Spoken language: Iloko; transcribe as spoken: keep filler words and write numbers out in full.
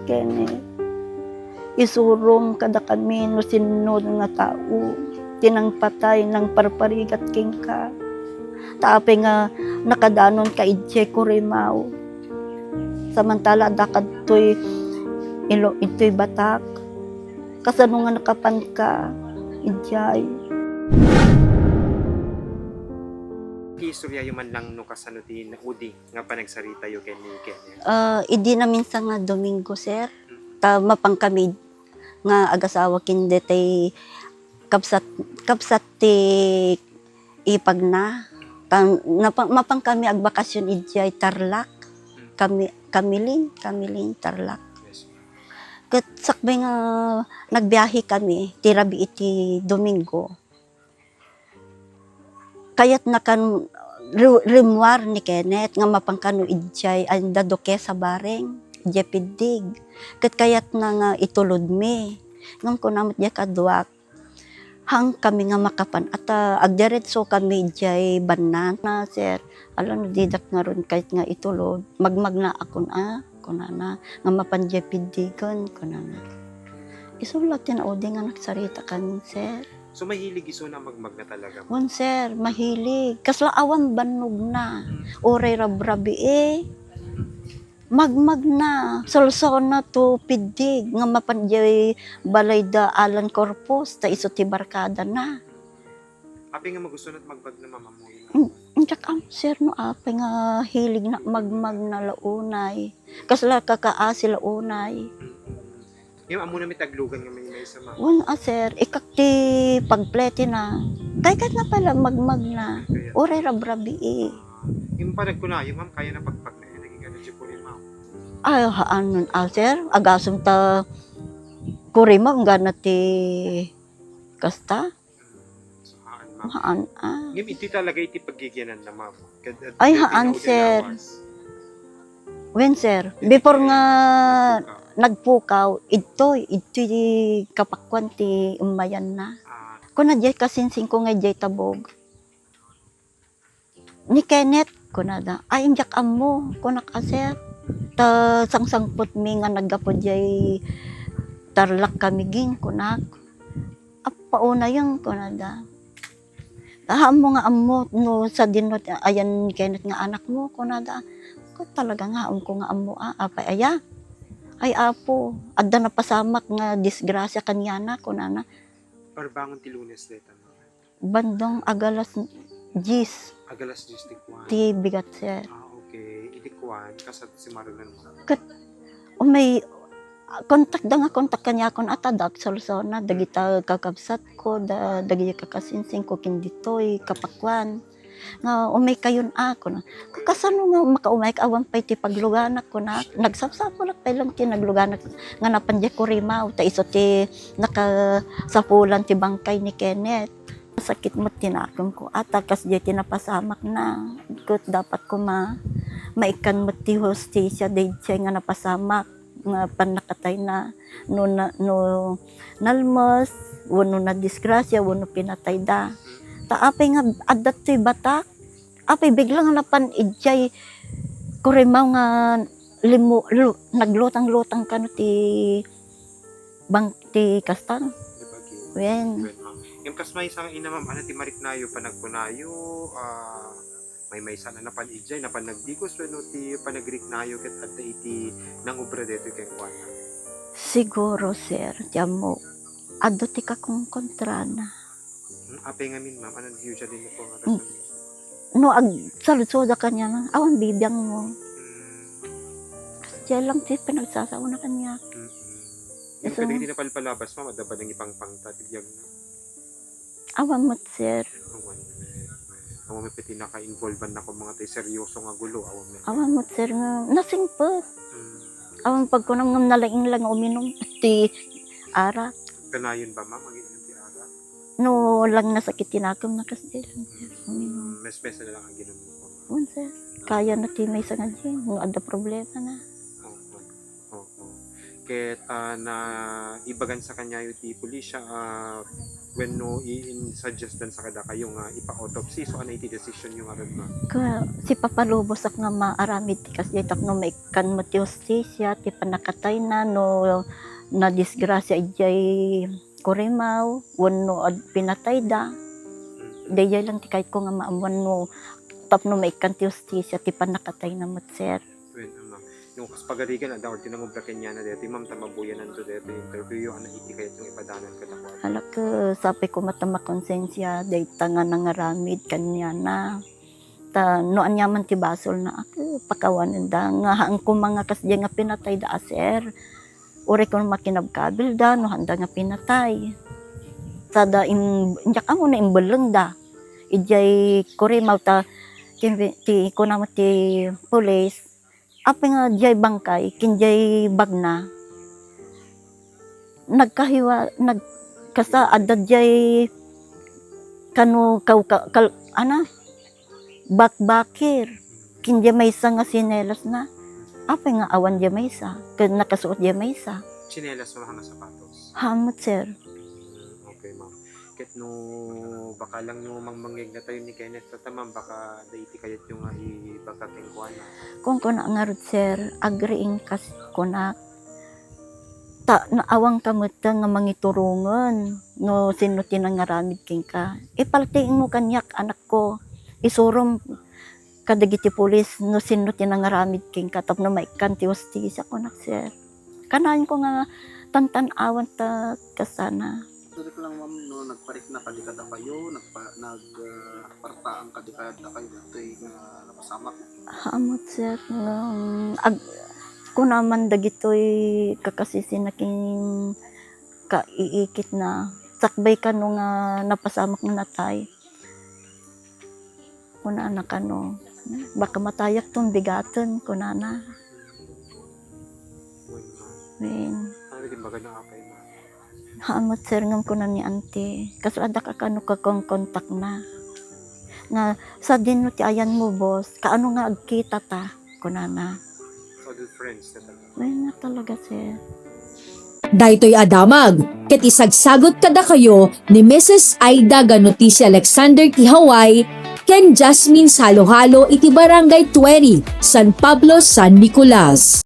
Kenneth, isurom kadakami no sinno nga tao ti nangpatay, nangparparigat kenka. Ta apay nga nakadanonka idiay Corimao. Samantala adda kadtoy ilo, itoy Batak. Kasano nga nakapanka idiay? Iistoryayo man lang no kasano ti naudi nga panagsaritayo ken ni Kenneth. Ah, idi naminsan nga Domingo, sir, ta mapan kami nga agasawa ken detay kabsat, kabsat ti ipagna. Ta, napa-, mapan kami agbakasyon idiay Tarlac. Kami, Camilin, Camilin, Tarlac. Yes, ma'am. Ket sakbay nga nagbiahe kami, ti rabii ti Domingo, kayatna kan ri-, rimmuar ni Kenneth nga mapan kano idiay, ay, da Duquesa Bareng, idiay Piddig. Ket kayatna nga itulodmi. Ngem kuna met diay kaduak, "Haan kami nga makapan, ata agdiretso kami idiay banna na, sir. Ala no didak ngarud kayat nga itulod, magmagna a," kuna, kunana, "nga mapan diay Piddigen," kunana. Isu la ti naudi nga nagsarita kan, sir. So, mahilig isu na magmagna talaga? Wen, sir, mahilig. Kasla awan bannogna. Uray rabrabii, magmagna. Solsona to Piddig nga mapan diay balay da Alan Corpus, ta isu ti barkadana. Apay nga magusto na magmagna, ma'am, ammoyo? Diak am, sir, no apay nga hiligna magmagna la unay. Kasla kakaasi la unay. Mm. Ngem ammona met ti aglugan nga maymaysa, ma'am? Wen a, sir, ikak ti pagpletina. Kayatna pay la magmagna. Kayat. Uray rabrabii. Ah, yung panagkunayo, ma'am, kayatna pagpagna, eh, naging ano, Chico Limao? Ay, haan a, sir. Agasem ta Corimao, inggana ti kasta. So, haan, ma'am. Haan a. Ngem, iti talaga iti paggigiananna, ma'am. Kad-, Ay, haan, sir. Lawas. Wen, sir. Iti before nga nagpukaw. Nagpukaw, idtoy, idtoy ti kapakuan ti emmayanna. Ah. Kuna diay kasinsingko nga diay tabog. "Ni Kenneth," kunada. "Ay, indiak ammo," kunak a, sir. Ta sangsangpetmi nga naggapu diay Tarlac kami gin, kunak. "Appaunayeng," kunada. "Ammo nga ammo no sadino ti ayan ni Kenneth nga anakmo," kunada. "Ko talaga nga, haanko nga ammo a, apay aya?" "Ay, Apo, adda napasamak nga disgrasia kaniana," kunana. Parbangon ti Lunes dayta, ma'am. Bandong agalas dies. Agalas dies ti kuan. Ti bigat, sir. Ah, okay. Idi kuan, kasat si Marilyn mo. Ket, umay, kontak da nga kontak kaniakon, ata da agsolsona, dagita kakabsatko, da, dagiti kakasinsingko, ken ditoy, kapakuan. Nga, "Umaykayon a," kuna. "Kasano nga makaumayka? Awan pay ti pagluganak," kuna. Nagsapsapulak pay lang ti nagluganak nga napan diay Corimao, ta isu ti nakasapulan ti bangkay ni Kenneth. Sakit met ti nakemko. Ata kas diay ti napasamakna. Ket dapat koma, maikkan met ti hustisia daydiay nga napasamak. Nga pannakatayna, no na, no nalmes, wenno nadisgrasia, wenno pinatayda. Ta apay nga adda toy Batak? Apay bigla nga napan idiay Corimao nga limo-, lu-, naglutang-lutang kano ti bang-, ti kasta? Di ba, gi-, wen. Wen, ma'am. Ngem kas maysa nga ina, ma'am, ano ti mariknayo, panagkunayo, ah, maymaysa na napan idiay, napan nagdigos, wenno ti panagriknayo ket adda iti nangubra daytoy kenkuana? Siguro, sir, ti ammo, adda ti kakonkontrana. Hmm, apay ngamin, ma'am, ano usually mo po nga rason? No agsaludsoda kaniana, awan bibiangmo. Hmm. Kas diay lang ti pinagsasao na kaniak. Mm-mm. Yung isu kadagiti napalpalabas, ma'am, adda ba nangipangpangta ti biag na? Awan met, sir. Awan met. Awan met ti naka-involve na ko mga ti seryoso nga gulo, awan met. Awan met, sir, nga nasingpet. Hmm. Awan pagkunam ngem nalaing lang nga uminum ti arak. Kanayon ba, ma'am, ang inom ti arak? No lang nasakit ti nakem na kas diay lang, sir. Hmm. Uminum. Mes-mes na lang ang ginom mo. Wen, sir. Kaya na ti maysa nga diay, no adda problema na. Opo. Opo. Ket, ah, naibagan sa kaniayo ti pulisya, ah, Wenno i-, in-suggest dan sa kadakayo nga ipa-autopsy, so ano iti decision yo ngarud, ma'am? Ka, sipapalubosak nga maaramid ti kasdiay tapno maikkan met ti hustisia, ti pannakatayna, no nadisgrasia idiay Curimaw, wenno ad-, pinatayda. Daydiay lang ti kayatko nga maammuan no tapno maikkan ti hustisia, ti pannakatayna met, sir. Wen, ah, ma'am. No kas pagarigan, adda or ti nangubra kenkuana daytoy, ma'am, ta mabuyananto daytoy interview yo, ano iti kayatyo nga ipadanan kadakuada? Hala, ke, sapay koma ta makonsensia dayta nga nangaramid kenkuana. Ta no aniaman ti basolna, a, ke, pakawanenda nga haan koma nga kasdiay nga pinatayda a, sir. Uray koma kinabkabilda no haanda nga pinatay. Sada in-, diak ammo no imbellengda. Idiay Curimaw ta ti, ti kunana ti pulis, apay nga diay bangkay ken diay bagna nagkahiwa, nag-, kasta adda diay kano kaw-, ka-, kal-, ana, bakbakir ken diay maysa nga sinelasna. Apay nga awan diay maysa ken nakasuot diay maysa? Tsinelas, ma'am, nga sapatos? Haan met, sir. Mm, okay, ma'am. Ket no baka lang no mangmangngegna tayo ni Kenneth, tata, ma'am, baka daytoy kayatyo nga ibaga kenkuana. Kunkuna ngarud, sir, agriingka, kunak. Ta, naawanka met nga mangiturongen no sinno ti nangaramid kenka. Ipaltiingmo kaniak, anakko. Isurom kadagiti pulis no sinno ti nangaramid kenka tapno maikkan ti hustisia, kunak, sir. Kanayon ko nga tantan-awan ta kasana. Diri lang, ma'am, no nagparikna kadi kadakayo, nagpa-, nag, ah, partaang kadi kadakayo ditoy nga napasamak? Haan met, sir, nga, ag-, kuna man dagitoy kakasisina ken kaiikitna, sakbay kano nga napasamak nga natay. Kunana kano, "Baka matayakton bigaten," kunana. Wen, ma'am. Wen. Ano iti baga no apay, ma'am? Haan met, sir, ngem kuna ni auntie, "Kasla daka kano kakonkontakna. Nga, sadino ti ayanmo, boss? Kaano nga agkitata?" kunana. So, good friends na talaga. Wen nga talaga, sir. Daytoy a damag ket isagsagut kadakayo ni Missus Aida Ganotisia Alexander ti Hawaii ken Jasmine Salohalo iti Barangay Twenty, San Pablo, San Nicolas.